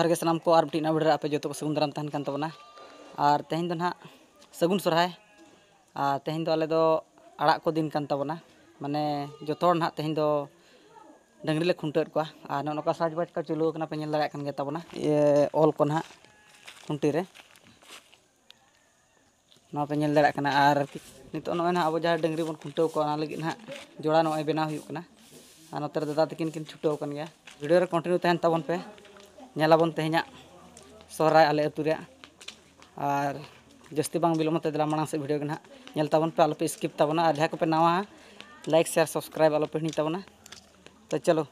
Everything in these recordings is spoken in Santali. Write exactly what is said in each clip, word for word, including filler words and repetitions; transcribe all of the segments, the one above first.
ᱡᱚᱦᱟᱨ ᱜᱮ ᱥᱟᱱᱟᱢ ᱠᱚ, ᱟᱨ ᱢᱤᱫᱴᱤᱡ ᱱᱟᱣᱟ video ᱨᱮ ᱟᱯᱮ ᱡᱚᱛᱚ ᱠᱚ ᱥᱟᱹᱜᱩᱱ ᱫᱟᱨᱟᱢ ᱛᱟᱦᱮᱱ ᱠᱟᱱ ᱛᱟᱵᱚᱱᱟ᱾ ᱟᱨ ᱛᱮᱦᱮᱧ ᱫᱚ ᱱᱟᱦᱟᱜ ᱥᱟᱹᱜᱩᱱ ᱥᱚᱨᱦᱟᱭ, ᱟᱨ ᱛᱮᱦᱮᱧ ᱫᱚ ᱟᱞᱮ ᱫᱚ ᱟᱲᱟᱜ ᱠᱚ ᱫᱤᱱ ᱠᱟᱱ ᱛᱟᱵᱚᱱᱟ, ᱢᱟᱱᱮ ᱡᱚᱛᱚ ᱦᱚᱲ ᱱᱟᱦᱟᱜ ᱛᱮᱦᱮᱧ ᱫᱚ ᱰᱟᱹᱝᱨᱤ ᱞᱮ ᱠᱷᱩᱱᱴᱟᱹᱣᱮᱫ ᱠᱚᱣᱟ᱾ ᱟᱨ ᱱᱚᱜᱼᱚ ᱱᱚᱝᱠᱟ ᱥᱟᱡᱽᱵᱟᱡᱽ ᱠᱚ ᱪᱟᱹᱞᱩ ᱟᱠᱟᱱᱟ, ᱯᱮ ᱧᱮᱞ ᱫᱟᱲᱮᱭᱟᱜ ᱠᱟᱱ ᱜᱮᱭᱟ ᱛᱟᱵᱚᱱᱟ, ᱤᱭᱟᱹ ᱚᱞ ᱠᱚ ᱱᱟᱦᱟᱜ ᱠᱷᱩᱱᱴᱤ ᱨᱮ᱾ ᱱᱚᱣᱟ ᱯᱮ ᱧᱮᱞ ᱫᱟᱲᱮᱭᱟᱜ ᱠᱟᱱᱟ᱾ ᱟᱨ ᱱᱤᱛᱚᱜ ᱱᱚᱜᱼᱚᱭ ᱱᱟᱦᱟᱜ ᱟᱵᱚ ᱡᱟᱦᱟᱸ ᱰᱟᱹᱝᱨᱤ ᱵᱚᱱ ᱠᱷᱩᱱᱴᱟᱹᱣ ᱠᱚᱣᱟ, ᱚᱱᱟ ᱞᱟᱹᱜᱤᱫ ᱱᱟᱦᱟᱜ ᱡᱚᱲᱟ ᱱᱚᱜᱼᱚᱭ ᱵᱮᱱᱟᱣ ᱦᱩᱭᱩᱜ ᱠᱟᱱᱟ᱾ ᱟᱨ ᱱᱚᱛᱮ ᱨᱮ ᱫᱟᱫᱟ ᱛᱟᱹᱠᱤᱱ ᱠᱤᱱ ᱪᱷᱩᱴᱟᱹᱣ ᱟᱠᱟᱱ ᱜᱮᱭᱟ᱾ video ᱨᱮ continue ᱛᱟᱦᱮᱱ ᱛᱟᱵᱚᱱ ᱯᱮ, ᱧᱮᱞᱟᱵᱚᱱ ᱛᱮᱦᱮᱧᱟᱜ ᱥᱚᱦᱨᱟᱭ ᱟᱞᱮ ᱟᱹᱛᱩ ᱨᱮᱭᱟᱜ᱾ ᱟᱨ ᱡᱟᱹᱥᱛᱤ ᱵᱟᱝ ᱵᱤᱞᱚᱢ ᱛᱮ ᱫᱮᱞᱟ ᱢᱟᱲᱟᱝ ᱥᱮᱫ video ᱜᱮ ᱱᱟᱦᱟᱜ ᱧᱮᱞ ᱛᱟᱵᱚᱱ ᱯᱮ, ᱟᱞᱚᱯᱮ skip ᱛᱟᱵᱚᱱᱟ᱾ ᱟᱨ ᱡᱟᱦᱟᱸᱭ ᱠᱚᱯᱮ ᱱᱟᱣᱟ, like, share, subscribe ᱟᱞᱚᱯᱮ ᱦᱤᱲᱤᱧ ᱛᱟᱵᱚᱱᱟ᱾ ᱛᱚ ᱪᱚᱞᱚ᱾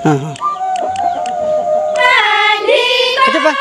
ᱦᱮᱸ, ᱦᱮᱸ᱾ ᱟᱪᱪᱷᱟ, ᱵᱟ᱾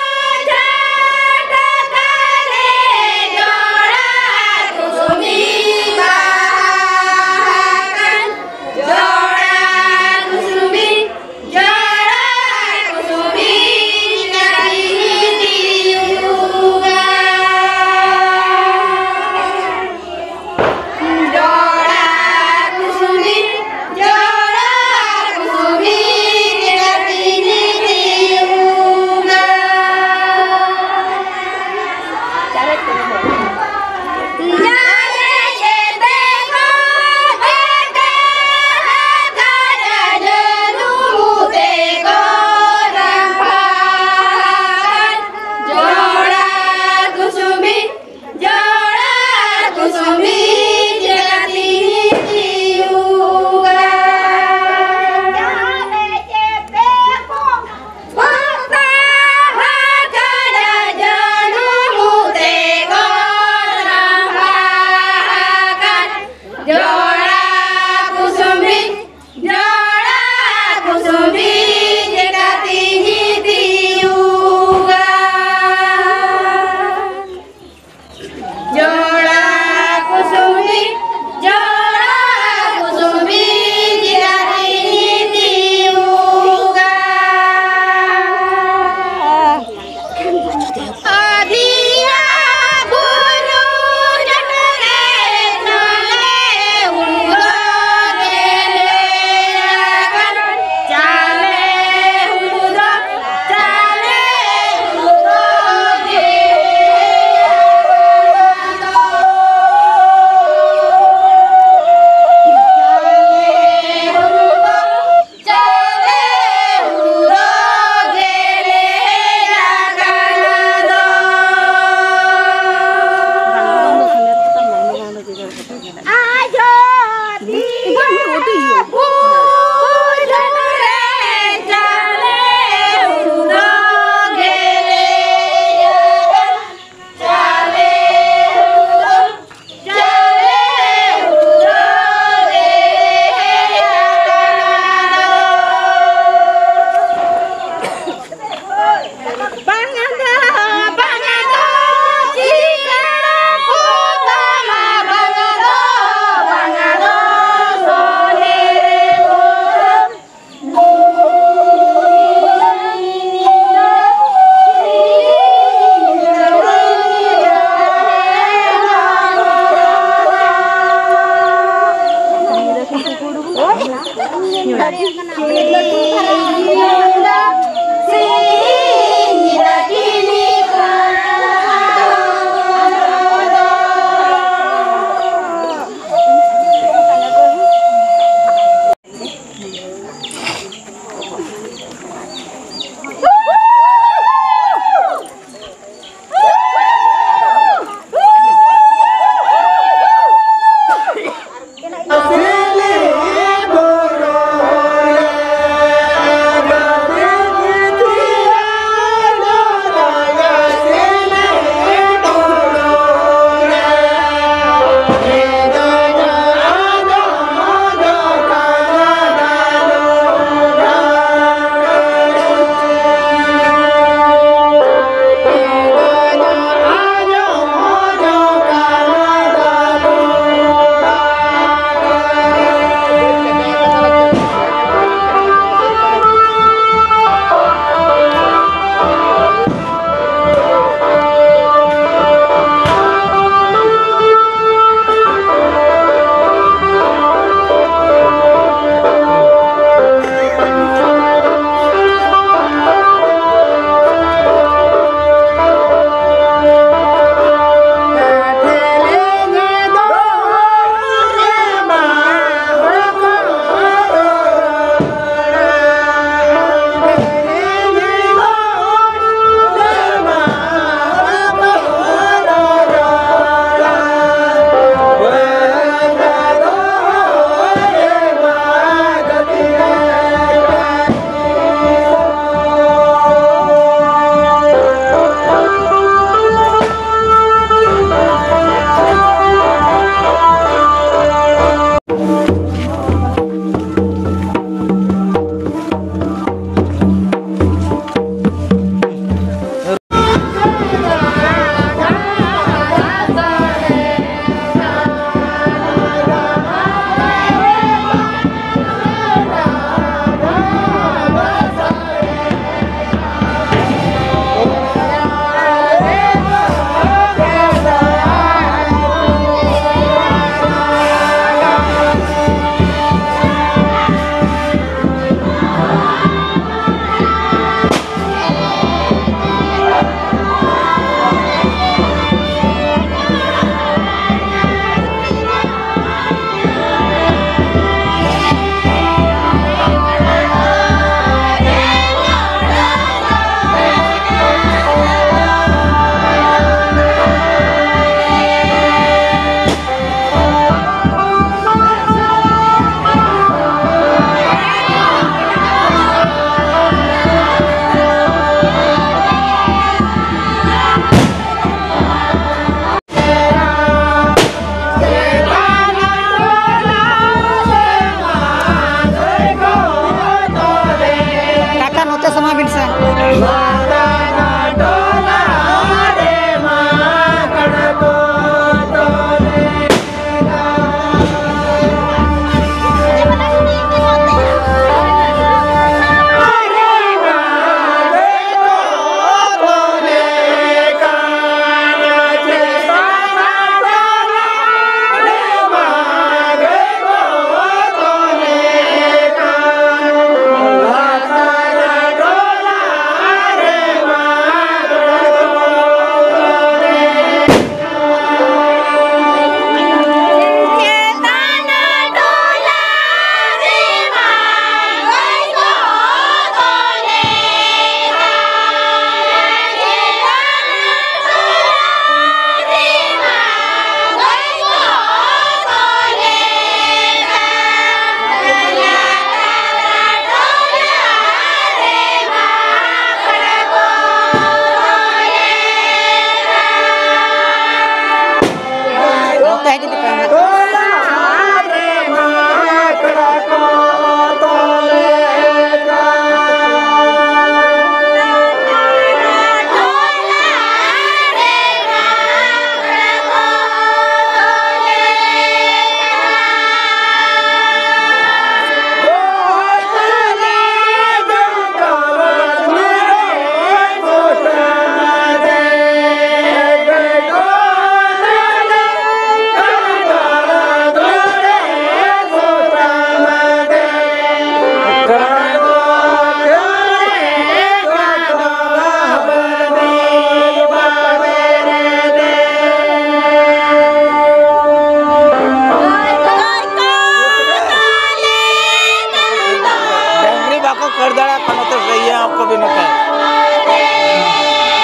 ᱰᱟᱝᱨᱤ ᱵᱟᱠᱚ ᱠᱷᱟᱹᱲ ᱫᱟᱲᱮᱭᱟᱜ ᱠᱟᱱᱟ, ᱛᱚ ᱥᱟᱹᱦᱤ ᱦᱮ, ᱟᱯᱠᱳ ᱵᱷᱤ ᱱᱚᱛᱮ᱾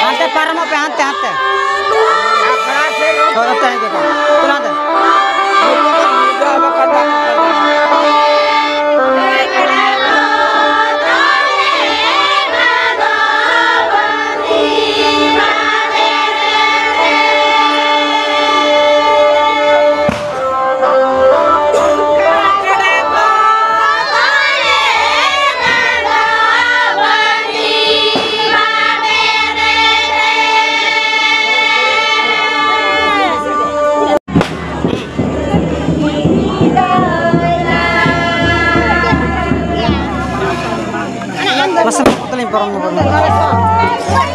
ᱦᱟᱱᱛᱮ ᱯᱟᱨᱚᱢᱚᱜ ᱯᱮ, ᱦᱟᱱᱛᱮ, ᱦᱟᱱᱛᱮ᱾ ᱛᱚ, ᱦᱟᱱᱛᱮ, ᱦᱟᱱᱛᱮ, ᱦᱟᱱᱛᱮ᱾ ᱢᱟᱥᱮ ᱱᱚᱛᱮ ᱞᱤᱧ ᱯᱟᱨᱚᱢ ᱧᱚᱜᱚᱜ ᱞᱮᱱ ᱜᱮ᱾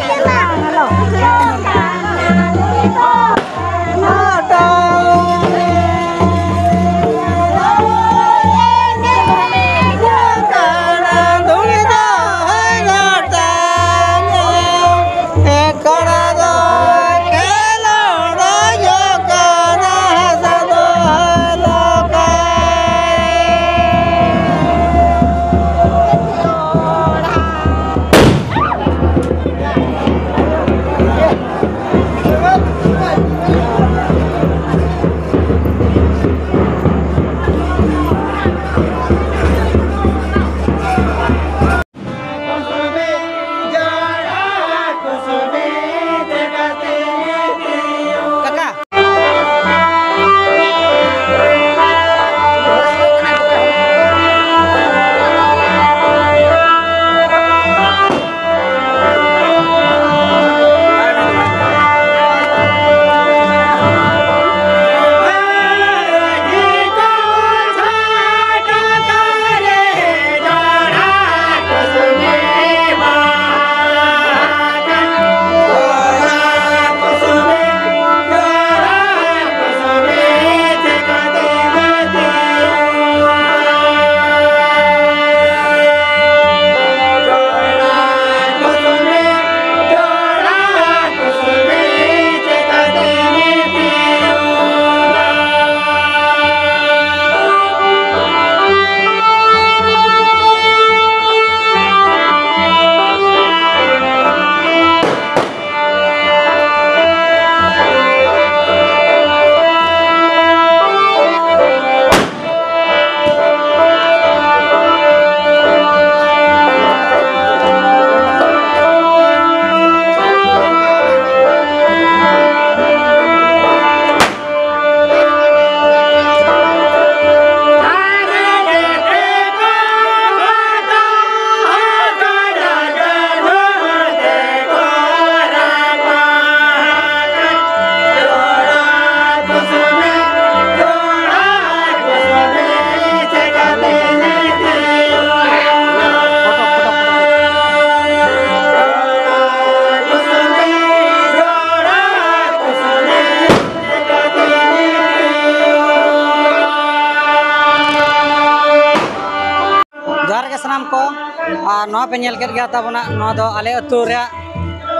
ᱟᱨ ᱱᱚᱣᱟ ᱯᱮ ᱧᱮᱞ ᱠᱮᱫ ᱜᱮᱭᱟ ᱛᱟᱵᱚᱱᱟ, ᱱᱚᱣᱟ ᱫᱚ ᱟᱞᱮ ᱟᱹᱛᱩ ᱨᱮᱭᱟᱜ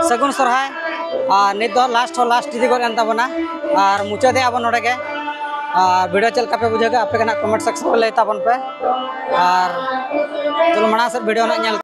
ᱥᱟᱹᱜᱩᱱ ᱥᱚᱨᱦᱟᱭ᱾ ᱟᱨ ᱱᱤᱛ ᱫᱚ ᱞᱟᱥᱴ ᱦᱚᱸ ᱞᱟᱥᱴ ᱤᱫᱤ ᱜᱚᱫ ᱮᱱ ᱛᱟᱵᱚᱱᱟ, ᱟᱨ ᱢᱩᱪᱟᱹᱫᱮᱜᱼᱟ ᱵᱚᱱ ᱱᱚᱰᱮ ᱜᱮ᱾ ᱟᱨ ᱵᱷᱤᱰᱤᱭᱳ ᱪᱮᱫ ᱞᱮᱠᱟ ᱯᱮ ᱵᱩᱡᱷᱟᱹᱣ ᱠᱮᱫᱟ, ᱟᱯᱮ ᱜᱮ ᱱᱟᱜ ᱠᱚᱢᱮᱱᱴ ᱥᱮᱠᱥᱚᱱ ᱨᱮ ᱞᱟᱹᱭ ᱛᱟᱵᱚᱱ ᱯᱮ᱾ ᱟᱨ ᱪᱚᱞᱚ ᱢᱟᱲᱟᱝ ᱥᱮᱫ ᱵᱷᱤᱰᱤᱭᱳ ᱱᱟᱜ ᱧᱮᱞ